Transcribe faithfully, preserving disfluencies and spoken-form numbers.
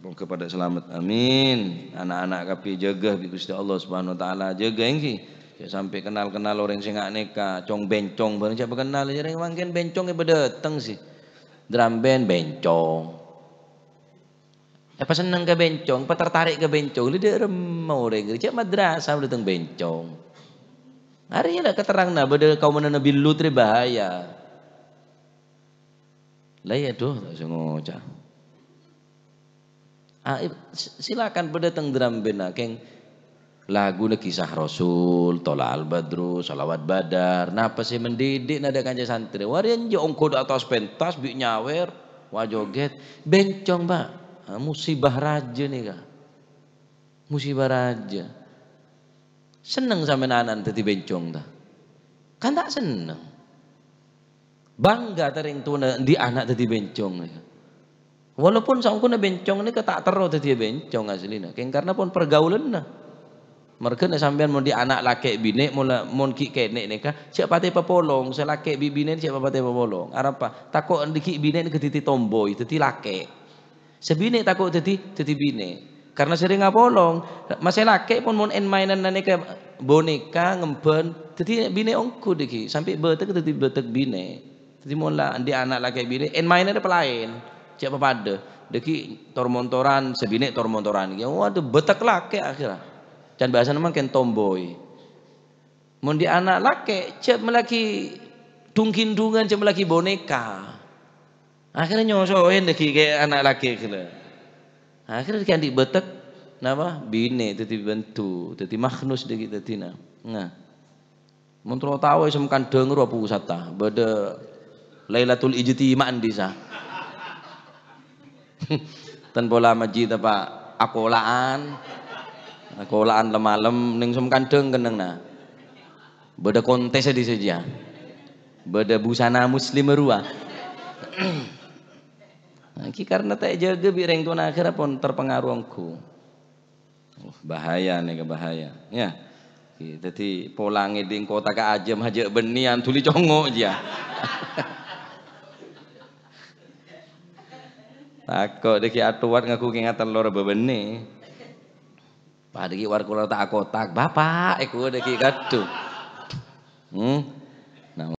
Moga padâ salamet. Amin. Ana'-ana' kabbhi jâgâ bi' Ghustè Allah Subhanahu wa Ta'ala. Jâgâ èngghi. Jhâ' sampè' kennal-kennal orèng sè nga' nèka, cong-bèncong bhâreng jhâ' pakennal. Jhârèng mangkèn bèncong è padâ dâteng sè. Drambèn bèncong. Èpasenneng ka bèncong, patertarèk ka bèncong. Lè dâ' remma orèng jhâ' madrasah dâteng bèncong. Arèya la katerranganna bâdâ kaomanna Nabi Lut rè bahaya. La iyâ, dhu, ta' osa ngoca'. Ah, i-, s-, silakan padâ teng drambèna, kèng laguna Kisah Rasul, Thala'al Badru, Shalawat Badar, napa sè mendidik nada kanca santrè. Wariyan jhâ' ongghu dâ' attas pentas, bi' nyawèr, wah joget, bèncong, Pak. Ah, musibah rajâ nèka. Musibah rajâ. Senneng sampèyan ana'na dhâddhi bèncong, ta? Kan ta' senneng. Bangga ta' rèng towana andi' ana' dhâddhi bèncong, ya. Walaupun saongghuna bèncong nèka ta' terro dhâddhiyâ bèncong aslina, kèng karna pon pergaulanna. Marghâna sampèyan mon andi' ana' lakè' binè', mon la-, mon ghi' kènè' nèka, jhâ' patè papolong, sè lakè' bi' binè' jhâ' patè papolong. Arapa? Tako' andi' ghi' binè' nèka dhâddhi tomboy, dhâddhi lakè'. Sè binè' tako' dhâddhi, dhâddhi binè'. Karna serrèng apolong, ma' sè lakè' pon mon èn-maènan nèka boneka, ngembhân, dhâddhi binè' ongghu dhâggi', sampè' bâtek dhâddhi bâtek binè'. Dhâddhi mon la andi' ana' lakè' binè', èn-maènan palaèn, jhâ' papadâ. Dhâggi' tor-montoran, sè binè' tor-montoran. Ya, waduh, bâtek lakè' akhirra. Can bhâsana mangkèn tomboy. Mon andi' ana' lakè', jhâ' mellèaghi dhung-ghindhungan, jhâ' mellèaghi boneka. Akhirra nyosoè dhâggi' ka ana' lakè' ghellâ'. Akhirra dhâggi' andi' bâtek, napa? Binè' dhâddhi bhânto, dhâddhi makhnus dhâggi' dhâddhina. Nah. Mon terro tao è Sèmkandhâng rowa pusata, bâdâ Lailatul Ijtima' andi' sa. Ten pola majid apa akola'an. Akola'an lem-malem neng Sèmkandhâng kennengnga. Bâdâ kontes di saja. Bâdâ busana muslim rowa. Nah, ghi karna ta' èjâgâ bi' rèng towana akhirra pon terpengaruh ongghu. Wah, bahaya nèka, bahaya. Ya. Ghi, dhâddhi pola ngèdhing kota ka ajâm hajâ' bânnèyan dhuli congo' jiyâ. Tako' dhâggi' atowat ngaku kèng atellor bâbânnè. Padâ ghi' war-kula ta' akotak, "Bapak," èkowa dhâggi' kadhu. Hmm?